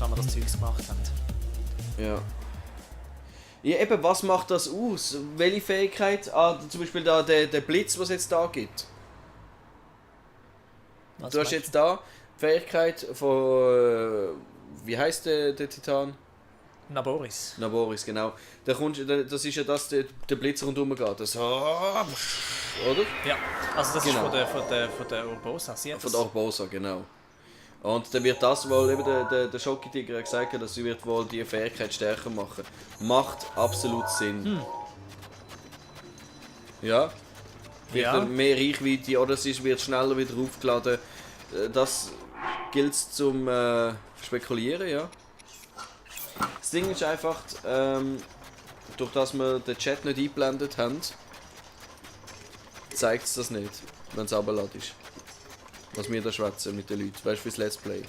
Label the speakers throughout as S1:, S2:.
S1: da wir das Zeugs gemacht haben.
S2: Ja. Ja, eben, was macht das aus? Welche Fähigkeit? Zum Beispiel da der Blitz, was es jetzt da gibt.
S1: Was
S2: Du hast
S1: meinst
S2: jetzt da die Fähigkeit von... wie heisst der Titan?
S1: Naboris.
S2: Naboris, genau. Das ist ja das, der Blitz rundherum geht. Das... oder?
S1: Ja, also das
S2: Genau.
S1: ist von der Urbosa. Sie hat
S2: Von
S1: das-
S2: der Urbosa, genau. Und dann wird das wohl, eben der Schocki-Tiger hat gesagt, dass sie wird wohl die Fähigkeit stärker machen. Macht absolut Sinn. Ja. Wird
S1: Ja.
S2: dann mehr Reichweite oder wird schneller wieder aufgeladen. Das gilt zum Spekulieren, ja. Das Ding ist einfach, durch das wir den Chat nicht eingeblendet haben, zeigt es das nicht, wenn es runtergeladen ist. Was wir da schwätzen mit den Leuten, weißt du, fürs Let's Play.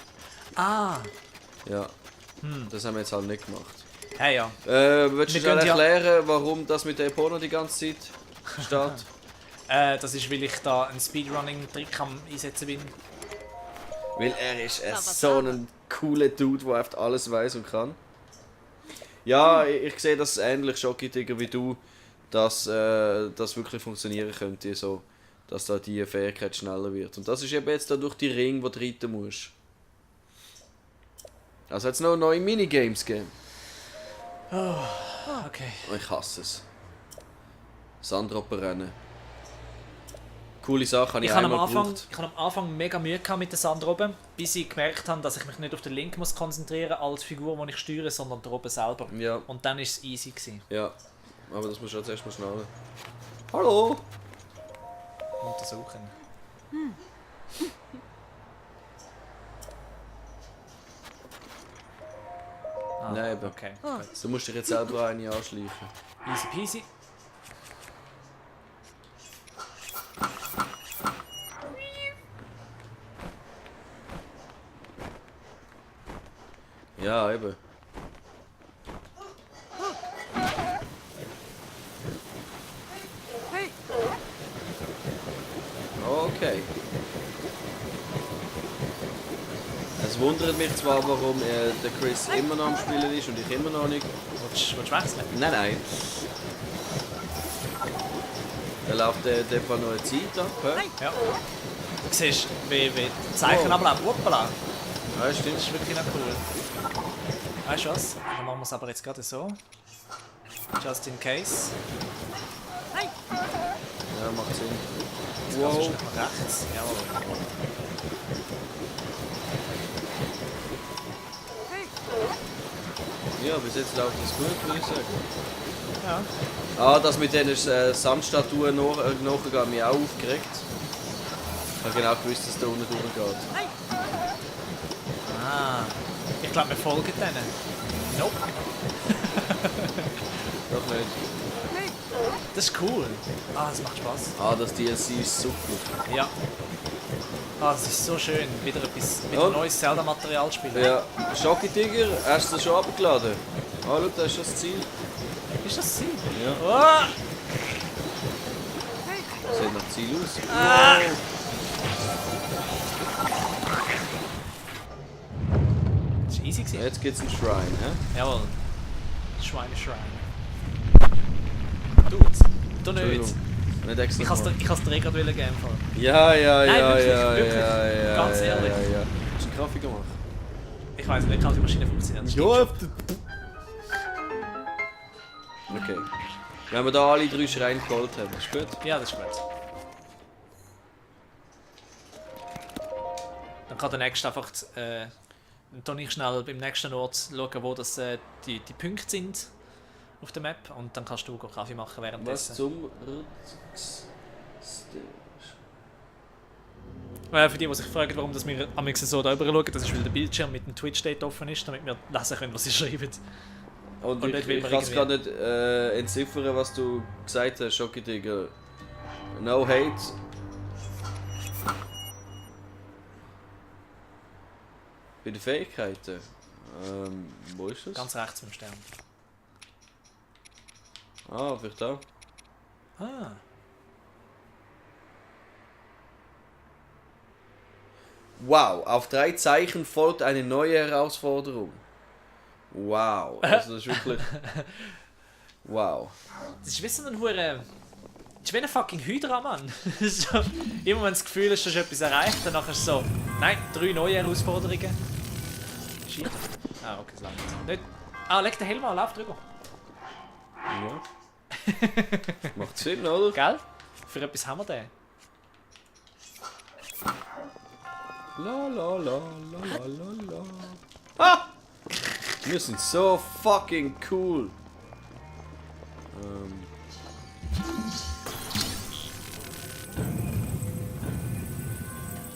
S1: Ah!
S2: Ja. Das haben wir jetzt halt nicht gemacht.
S1: Hey, ja.
S2: Willst du
S1: Wir
S2: schnell
S1: gehen ja-
S2: erklären, warum das mit der Porno die ganze Zeit steht?
S1: Das ist, weil ich da einen Speedrunning-Trick am Einsetzen bin.
S2: Weil er ist so ein cooler Dude, der einfach alles weiß und kann. Ja, ich sehe das ähnlich Schocki-Tiger wie du, dass das wirklich funktionieren könnte, so, dass da die Fähigkeit schneller wird. Und das ist eben jetzt da durch die Ring, wo du reiten musst. Also hat es noch neue Minigames gegeben.
S1: Okay.
S2: Oh, ich hasse es. Sandroppenrennen. Coole Sache, habe ich einmal gebraucht.
S1: Ich hatte am Anfang mega Mühe gehabt mit der Sandrobe, bis ich gemerkt habe, dass ich mich nicht auf den Link muss konzentrieren als Figur, die ich steuere, sondern die Robe selber.
S2: Ja,
S1: Und dann war es easy gewesen.
S2: ja. Aber das musst du jetzt erstmal schnallen. Hallo!
S1: Untersuchen.
S2: Nein, eben.
S1: Okay.
S2: Du musst dich jetzt selber eine anschleichen.
S1: Easy peasy.
S2: Ja, eben. Okay. Es wundert mich zwar, warum der Chris immer noch am Spielen ist und ich immer noch nicht.
S1: Willst du wechseln?
S2: Nein. Da läuft der Fall noch eine Zeit ab. Hä?
S1: Ja. Du siehst, wie die Zeichen ablaufen. Hoppala.
S2: Ja, stimmt.
S1: Das ist wirklich noch cool. Weißt du was? Dann machen wir es aber jetzt gerade so. Just in case.
S2: Ja, macht Sinn.
S1: Jetzt
S2: Wow.
S1: wow. Nach rechts. Jawohl.
S2: Ja, bis jetzt läuft das gut, würde ich sagen.
S1: Ja.
S2: Das mit diesen Sandstatuen nachgehen hat mich auch aufgeregt. Ich habe genau gewusst, dass da unten durchgeht.
S1: Ah. Ich glaube, wir folgen denen. Nope.
S2: Doch nicht.
S1: Das ist cool. Das macht Spaß.
S2: Das DLC ist super.
S1: Ja. Das ist so schön. Wieder wieder
S2: Und?
S1: neues Zelda-Material spielen.
S2: Ja, Schocki-Tiger, hast du das schon abgeladen? Schau, das ist das Ziel.
S1: Ist das Ziel?
S2: Ja.
S1: Oh!
S2: Sieht nach Ziel aus.
S1: Das war easy.
S2: Jetzt gibt es einen Shrine, hä?
S1: Jawohl. Schweine. Du nicht.
S2: Entschuldigung. Nicht extra.
S1: Ich kann es dir gerade geben. im Fall.
S2: Ja.
S1: Wirklich.
S2: Ja,
S1: Ganz ehrlich.
S2: Ja. Hast du einen Kaffee gemacht?
S1: Ich weiß nicht, kann die Maschine funktionieren. Das
S2: Ja.
S1: stimmt
S2: Okay. Wenn wir da alle 3 Schreine geholt haben, ist gut.
S1: schon. Ja, das ist gut. Dann kann der Nächste einfach dann ich schnell beim nächsten Ort schauen, wo das, die Punkte sind auf der Map. Und dann kannst du Kaffee machen
S2: Was
S1: währenddessen.
S2: zum...
S1: Für die sich fragen, warum das wir am so da schauen, das ist, weil der Bildschirm mit dem Twitch-Date offen ist, damit wir lesen können, was sie schreiben.
S2: Und
S1: Und
S2: ich,
S1: nicht, weil
S2: ich
S1: wir
S2: kann es gerade nicht entziffern, was du gesagt hast, Schocki-Tiger. No hate. Bei den Fähigkeiten. Wo ist das?
S1: Ganz rechts im Stern.
S2: Vielleicht da. Wow, auf 3 Zeichen folgt eine neue Herausforderung. Wow, also das ist wirklich... Wow.
S1: Das ist wie so ein hure. Das ist wie ein fucking Hydra, Mann. So, immer wenn du das Gefühl hast, du hast etwas erreicht, dann ist es so, nein, 3 neue Herausforderungen. Shit. Ah, okay, das langt. Nicht. Ah, leg den Helm an, lauf drüber.
S2: Ja. Macht Sinn, oder?
S1: Gell? Für etwas haben wir den.
S2: La la la la la la la. Ah! Wir sind so fucking cool.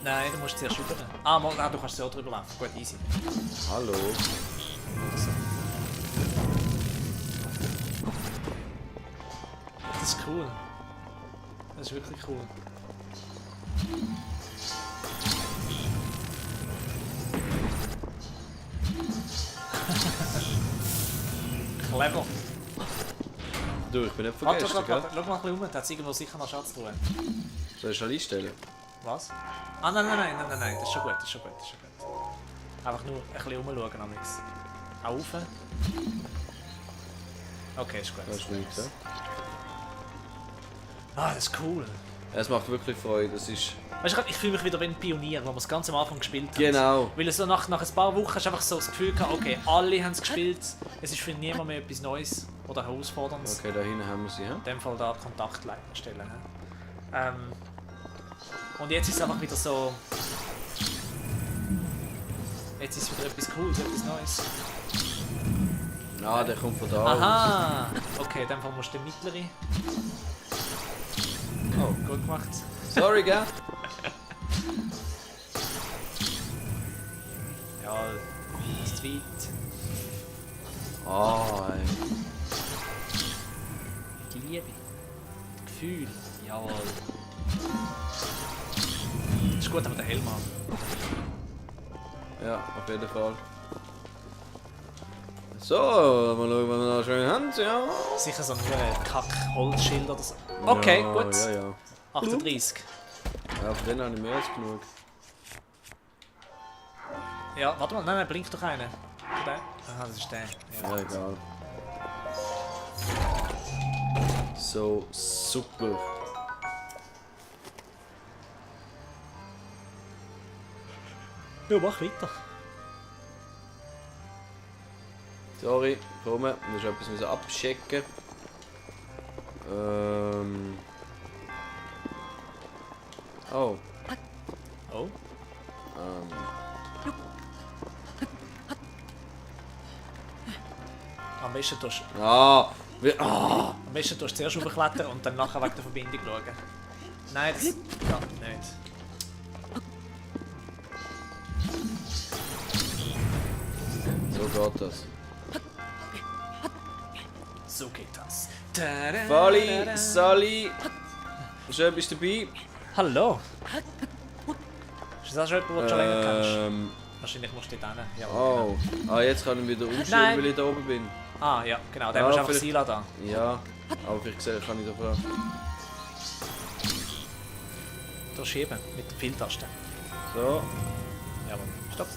S1: Nein, du musst zuerst rüber. Ah, du kannst so drüber laufen. Gut, easy.
S2: Hallo.
S1: Das ist cool. Das ist wirklich cool. Clever.
S2: Du, ich bin nicht
S1: Warte,
S2: vergessen, gell?
S1: schau mal ein bisschen rum, da hat irgendwo sicher noch Schatz drin.
S2: Soll ich schon einstellen?
S1: Was? Ah, nein, das ist schon gut, das ist schon gut. Einfach nur ein bisschen rumschauen, amigs. Auch rauf. Okay, ist gut.
S2: Das ist nichts, ja?
S1: Ah, das ist cool.
S2: Es macht wirklich Freude, das ist...
S1: Weißt du, ich fühle mich wieder wie ein Pionier, wo wir es ganz am Anfang gespielt haben.
S2: Genau.
S1: Weil so nach ein paar Wochen hast du einfach so das Gefühl gehabt, okay, alle haben es gespielt, es ist für niemand mehr etwas Neues oder Herausforderndes.
S2: Okay, da hinten haben wir sie, ja?
S1: In dem Fall da Kontaktleiter stellen. Und jetzt ist es einfach wieder so... Jetzt ist es wieder etwas Cooles, etwas Neues.
S2: Ah, der kommt von da.
S1: Aha! Okay, in dem Fall musst du den mittleren. Oh, gut gemacht.
S2: Sorry, gell?
S1: Ja, ist zu weit.
S2: Ah, ey.
S1: Die Liebe. Das Gefühl. Jawohl. Ist gut, aber der Helm an.
S2: Ja, auf jeden Fall. So, mal schauen, was wir da schön haben, ja.
S1: Sicher so ein Kack-Holzschild oder so. Okay,
S2: ja,
S1: gut.
S2: Ja, ja.
S1: 38.
S2: Ja, von denen habe ich mehr als genug.
S1: Ja, warte mal, nein, blinkt doch einer. Der? Aha, das ist der.
S2: Ja, egal. So, super.
S1: Ja, mach weiter.
S2: Sorry, komm, ich muss etwas abchecken. Oh.
S1: Oh. Am besten tust
S2: Ah,
S1: am besten tust du zuerst hochklettern und dann nachher wegen der Verbindung schauen. Nein, das geht nicht.
S2: so geht das.
S1: So geht das.
S2: Fali, Sally, schön bist du dabei.
S1: Hallo. Ist das auch schon jemand, den du schon länger kennst?
S2: Ähm,
S1: Wahrscheinlich musst du dort hin. Ja,
S2: oh,
S1: genau.
S2: jetzt kann ich wieder umstellen,
S1: Nein.
S2: weil ich da oben bin.
S1: Ah, ja, genau. Dann
S2: Ja,
S1: musst du einfach
S2: vielleicht-
S1: Sila da.
S2: Ja, aber vielleicht kann ich da fragen.
S1: Durchschieben mit der Pfeiltaste.
S2: So,
S1: Jawohl. Stopp.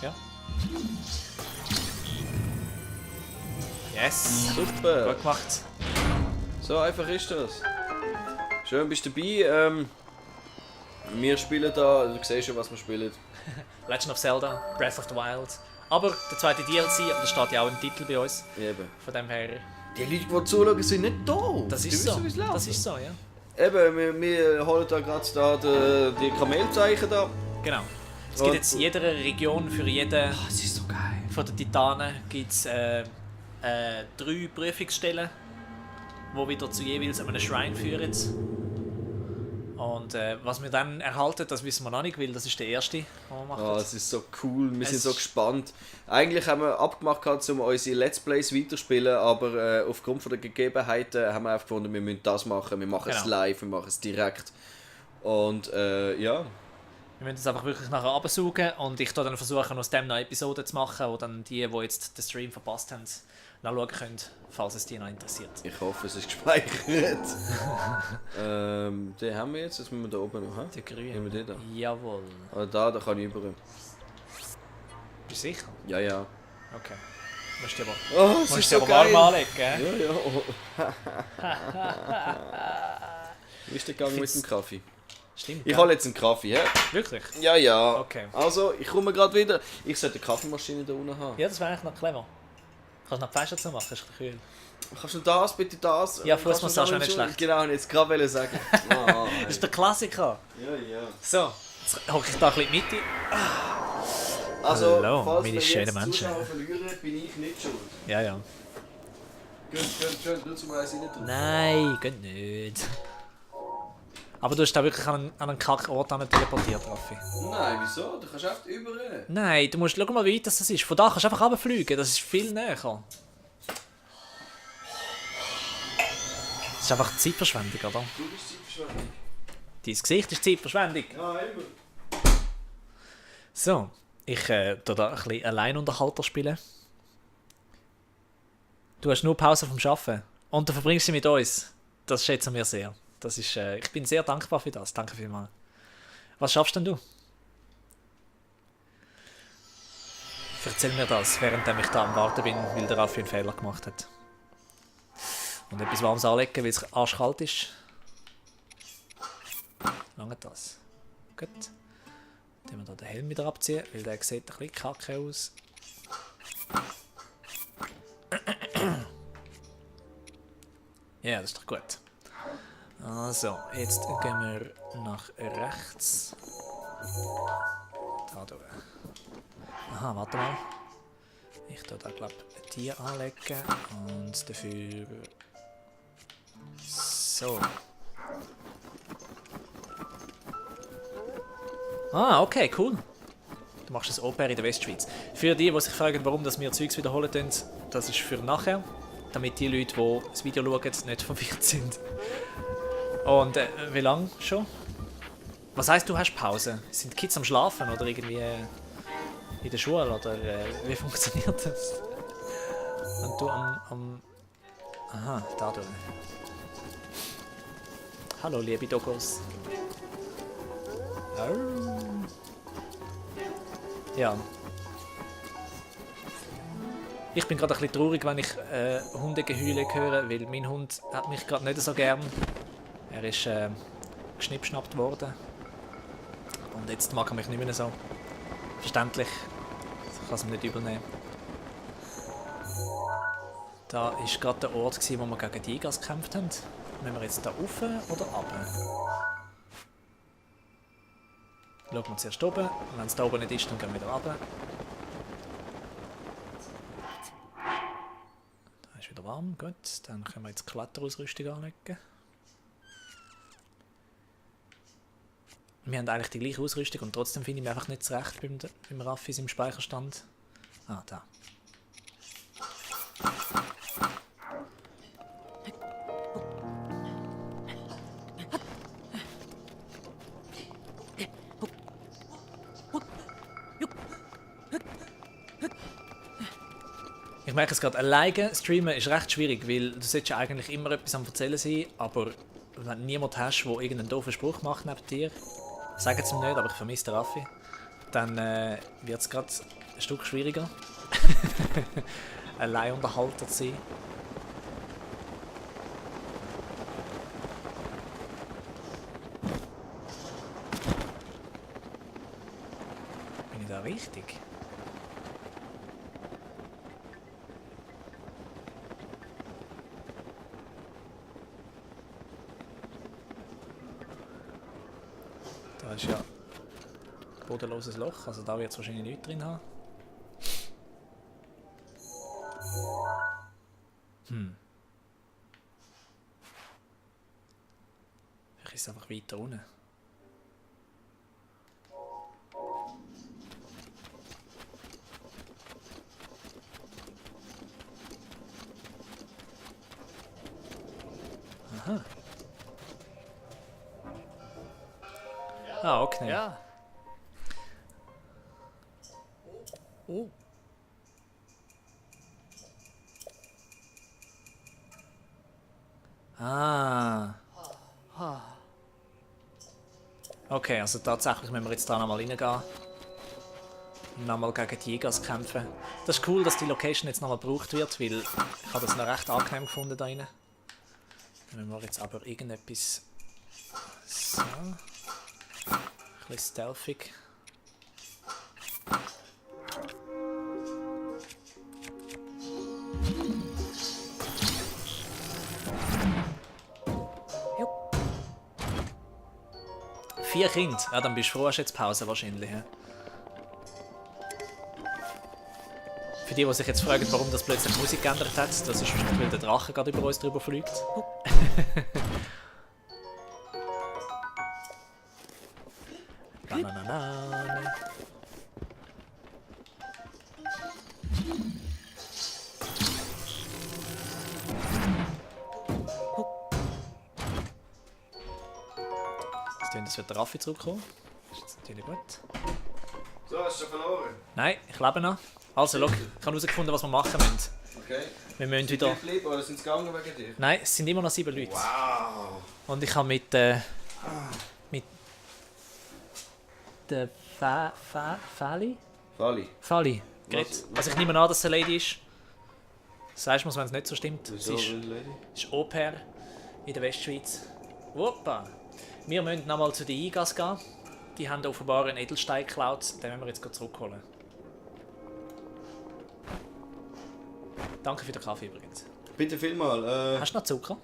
S1: Ja. Yes.
S2: super.
S1: Gut gemacht.
S2: So einfach ist das. Schön bist du dabei. Wir spielen da, du siehst schon, was wir spielen.
S1: Legend of Zelda, Breath of the Wild. Aber der zweite DLC, aber das steht ja auch im Titel bei uns.
S2: Eben.
S1: Von dem her.
S2: Die Leute, die zuschauen, sind nicht da.
S1: Das
S2: Die
S1: ist
S2: wissen,
S1: so.
S2: wie es läuft.
S1: Das ist so, ja.
S2: Eben, wir holen da gerade die Kamelzeichen da.
S1: Genau. Es gibt
S2: Und-
S1: jetzt in jeder Region für jeden
S2: Das ist so geil.
S1: von den Titanen gibt's 3 Prüfungsstellen, die wieder zu jeweils einem Shrine führen. Und was wir dann erhalten, das wissen wir noch nicht, weil das ist der erste, den wir machen.
S2: Ah, es ist so cool, wir sind
S1: Es
S2: so
S1: ist-
S2: gespannt. Eigentlich haben wir abgemacht, um unsere Let's Plays weiterspielen, aber aufgrund von der Gegebenheiten haben wir einfach gefunden, wir müssen das machen. Wir machen es
S1: Genau.
S2: live, wir machen es direkt. Und ja,
S1: Wir müssen es einfach wirklich nachher absaugen und ich dann versuchen, aus dem noch Episoden zu machen, wo dann die jetzt den Stream verpasst haben, nachschauen können, falls es die noch interessiert.
S2: ich hoffe, es ist gespeichert. Den haben wir jetzt, müssen wir da oben noch haben.
S1: Die
S2: Nehmen wir
S1: grüne.
S2: den da.
S1: Jawohl.
S2: Ah, da kann ich über.
S1: Bist du sicher?
S2: Ja, ja.
S1: Okay. Musst du aber,
S2: Oh, es
S1: musst
S2: ist
S1: du
S2: so
S1: aber warm
S2: geil.
S1: anlegen, gell?
S2: Ja, ja. Oh. Wie ist der Gang mit dem Kaffee?
S1: Stimmt,
S2: Ich
S1: gell?
S2: hole jetzt einen Kaffee, hä?
S1: Wirklich?
S2: Ja, ja.
S1: Okay.
S2: Also, ich komme gerade wieder. Ich sollte eine Kaffeemaschine da unten haben.
S1: Ja, das wäre eigentlich noch clever. Kannst du noch Fenster zu machen, ist ein bisschen kühl.
S2: Kannst du das, bitte das?
S1: Ja,
S2: Kannst du
S1: Fußmassage
S2: das
S1: ist nicht schlecht.
S2: Genau, ich wollte jetzt gerade sagen. Ah,
S1: Das ist der Klassiker.
S2: ja, ja.
S1: So, jetzt hocke ich da ein bisschen in die Mitte.
S2: Also,
S1: Hallo,
S2: falls
S1: meine
S2: wir
S1: schönen
S2: jetzt
S1: Menschen.
S2: Zuschauer verlieren, bin ich nicht schuld.
S1: Ja, ja.
S2: Gönn, du zum Eis rein tun.
S1: Nein, geht nicht. Aber du hast da wirklich an einen Kackort teleportiert, Raffi.
S2: Nein, wieso? Du kannst einfach überall.
S1: Nein, du musst, schau mal, wie weit das ist. Von da kannst du einfach runterfliegen, das ist viel näher. Das ist einfach Zeitverschwendung, oder?
S2: Du bist Zeitverschwendung.
S1: Dein Gesicht ist Zeitverschwendung.
S2: Ja, immer.
S1: So, ich tu da ein bisschen Alleinunterhalter spielen. Du hast nur Pause vom Arbeiten und du verbringst sie mit uns. Das schätzen wir sehr. Das ist, ich bin sehr dankbar für das. Danke vielmals. Was schaffst denn du? Erzähl mir das, während ich da am Warten bin, weil der Raffi einen Fehler gemacht hat. Und etwas Warmes anlegen, weil es arschkalt ist. Lange das. Gut. Dann wir da den Helm wieder abziehen, weil der sieht ein bisschen kacke aus. Ja, das ist doch gut. Also, jetzt gehen wir nach rechts. Da durch. Aha, warte mal. Ich tue da, glaube ich, die anlegen und dafür. So. Ah, okay, cool. Du machst das Au-pair in der Westschweiz. Für die sich fragen, warum wir Zeugs wiederholen, das ist für nachher, damit die Leute, die das Video schauen, nicht verwirrt sind. Und wie lange schon? Was heisst, du hast Pause? Sind die Kids am Schlafen oder irgendwie in der Schule? Oder wie funktioniert das? Und du am aha, da durch. Hallo, liebe Doggos. Ja. Ich bin gerade ein bisschen traurig, wenn ich Hundegeheule höre, weil mein Hund hat mich gerade nicht so gern. Er ist geschnippschnappt worden. Und jetzt mag er mich nicht mehr so. Verständlich. Ich kann es ihm nicht übernehmen. Da war gerade der Ort, wo wir gegen die Igas gekämpft haben. Müssen wir jetzt da rauf oder runter? Schauen wir zuerst oben. Wenn es da oben nicht ist, dann gehen wir wieder runter. Da ist wieder warm. Gut, dann können wir jetzt Kletterausrüstung anlegen. Wir haben eigentlich die gleiche Ausrüstung und trotzdem finde ich mich einfach nicht zurecht beim Raffi im Speicherstand. Ah, da. Ich merke es gerade, alleine streamen ist recht schwierig, weil du solltest ja eigentlich immer etwas am Erzählen sein, aber wenn du niemanden hast, der irgendeinen doofen Spruch macht neben dir, sag es ihm nicht, aber ich vermisse den Raffi, dann wird es gerade ein Stück schwieriger, Alleinunterhalter zu sein. Bin ich da richtig? Da ist ja ein bodenloses Loch, also da wird es wahrscheinlich nichts drin haben. Vielleicht ist es einfach weiter unten. Aha. Ah, okay.
S3: Ja. Oh.
S1: Ah. Okay, also tatsächlich müssen wir jetzt da nochmal reingehen. nochmal gegen die Jägers kämpfen. Das ist cool, dass die Location jetzt nochmal gebraucht wird, weil ich habe das noch recht angenehm gefunden da rein. Dann müssen wir jetzt aber irgendetwas... So. Ein bisschen stealthig. Jupp. 4 Kinder. Ja, dann bist du froh, hast du jetzt Pause wahrscheinlich. Ja? Für die sich jetzt fragen, warum das plötzlich die Musik geändert hat, das ist wahrscheinlich, weil der Drache gerade über uns drüber fliegt. Bananane. Das wird der Raffi zurückkommen. Das ist natürlich gut.
S2: So, hast du schon verloren?
S1: Nein, ich lebe noch. Also, schau, ich habe herausgefunden, was wir machen müssen.
S2: Okay.
S1: Wir müssen wieder...
S2: Bleiben, oder sind sie gegangen wegen dir?
S1: Nein, es sind immer noch 7 Leute.
S2: Wow!
S1: Und ich habe mit der Fali
S2: Fali.
S1: geredet. Also ich nehme an, dass es eine Lady ist. Sagst du mir, wenn es nicht so stimmt.
S2: Wieso,
S1: Sie
S2: Lady?
S1: ist Au-pair in der Westschweiz. Opa! Wir müssen nochmal zu den Igas gehen. Die haben offenbar einen Edelstein geklaut. Den müssen wir jetzt zurückholen. Danke für den Kaffee übrigens.
S2: Bitte vielmal.
S1: Hast du noch Zucker?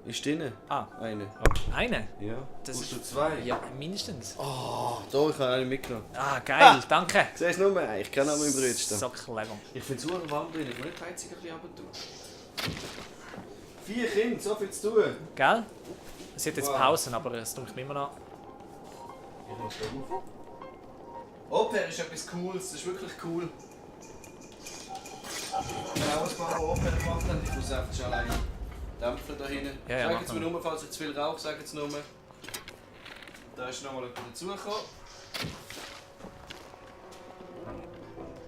S2: Ist drin?
S1: Ah.
S2: Eine.
S1: Okay. Eine?
S2: Ja.
S1: Das
S2: Brauchst
S1: ist-
S2: du 2?
S1: Ja, mindestens.
S2: Oh, da, ich habe eine mitgenommen.
S1: Ah, geil, danke.
S2: Siehst du nur? Ich kenne auch meinen Brötchen.
S1: So clever.
S2: Ich finde es super warm drin. Ich will nicht die Heizung ein bisschen runter tun. 4 Kinder, so viel zu tun.
S1: Gell? Es hat jetzt
S2: Wow.
S1: Pausen, aber es tut mich immer noch.
S2: Ich muss da auf. Au-pair ist etwas Cooles, das ist wirklich cool. Ich habe auch ein paar Au-pair gemacht, ich muss einfach schon alleine dämpfen da hinten.
S1: Ja, ja,
S2: Sagen
S1: mach
S2: jetzt mir
S1: mal.
S2: nur, falls ich zu viel rauche, sagen Sie nur. Da ist nochmal jemand dazugekommen.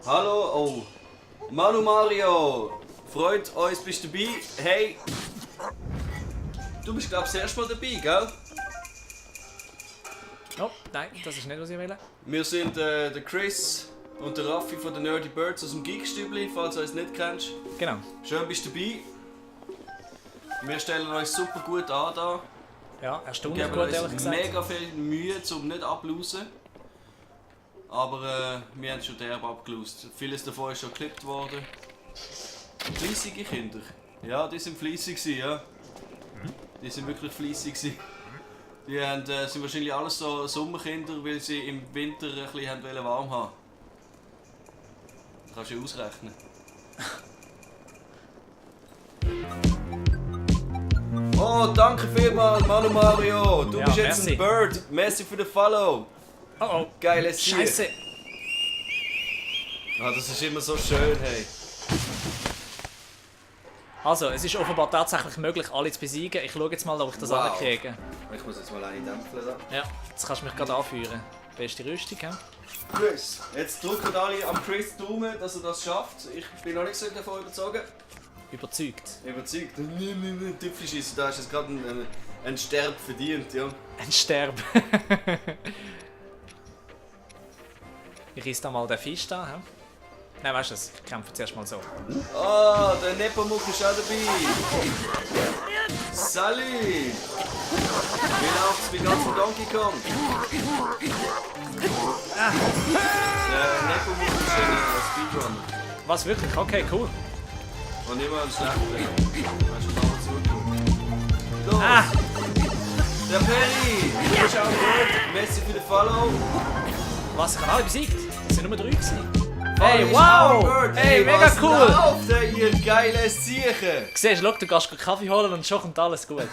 S2: Hallo, oh. Manu Mario, freut uns, bist du dabei? Hey, du bist glaube ich das erste Mal dabei, gell?
S1: Oh, nein, das ist nicht, was ich will.
S2: Wir sind der Chris und der Raffi von den Nerdy Birds aus dem Geekstübli, falls du uns nicht kennst.
S1: Genau.
S2: Schön bist du dabei. Wir stellen uns super gut an da.
S1: Ja,
S2: Wir
S1: erstaunlich
S2: geben
S1: gut, ehrlich
S2: uns
S1: gesagt.
S2: mega viel Mühe, um nicht abzulosen. Aber wir haben schon derb abgelost. Vieles davon ist schon geklippt worden. Fleissige Kinder. Ja, die sind fleissig gewesen, ja. Die sind wirklich fleissig gewesen. Die haben, sind wahrscheinlich alles so Sommerkinder, weil sie im Winter ein bisschen haben warm haben. Das kannst du ja ausrechnen. Oh, danke vielmals, Manu Mario. Du
S1: Ja,
S2: bist jetzt
S1: merci.
S2: ein Bird. Merci für den Follow.
S1: Oh oh.
S2: Geiles Tier.
S1: Scheiße.
S2: Ah, das ist immer so schön, hey.
S1: Also, es ist offenbar tatsächlich möglich, alle zu besiegen. Ich schaue jetzt mal, ob ich das
S2: Wow.
S1: ankriege.
S2: Ich muss jetzt mal eine dämpfen da.
S1: Ja, jetzt kannst du mich gerade anführen. Beste Rüstung, hä?
S2: Chris, jetzt drücken alle am Chris die Daumen, dass er das schafft. Ich bin noch nicht so davon überzeugt.
S1: Überzeugt.
S2: Überzeugt. Tüpfelschießen, da ist jetzt gerade ein Sterb verdient, ja.
S1: Ein Sterb. Ich reiss da mal den Fisch da, hä? Nein, weißt du, ich kämpfe zuerst mal so.
S2: Ah, der Nepomuk ist auch dabei. Salut! Wie läuft's? Wie geht's von Donkey Kong? Der Nepomuk ist ein Speedrunner.
S1: Was, wirklich? Okay, cool.
S2: Und immer ein schlechter. Hast du mal zugeschaut? Los!
S1: Ah!
S2: Der Perry! Du bist auch gut. Merci für den Follow.
S1: Was, ich habe alle besiegt? Es sind nur 3 gewesen.
S2: Follow
S1: Hey,
S2: ist
S1: wow!
S2: auch gut.
S1: Hey, mega
S2: was
S1: cool!
S2: Läuft denn, ihr geiles Ziechen?
S1: Siehst du, schau, du gehst Kaffee holen und schon kommt alles gut.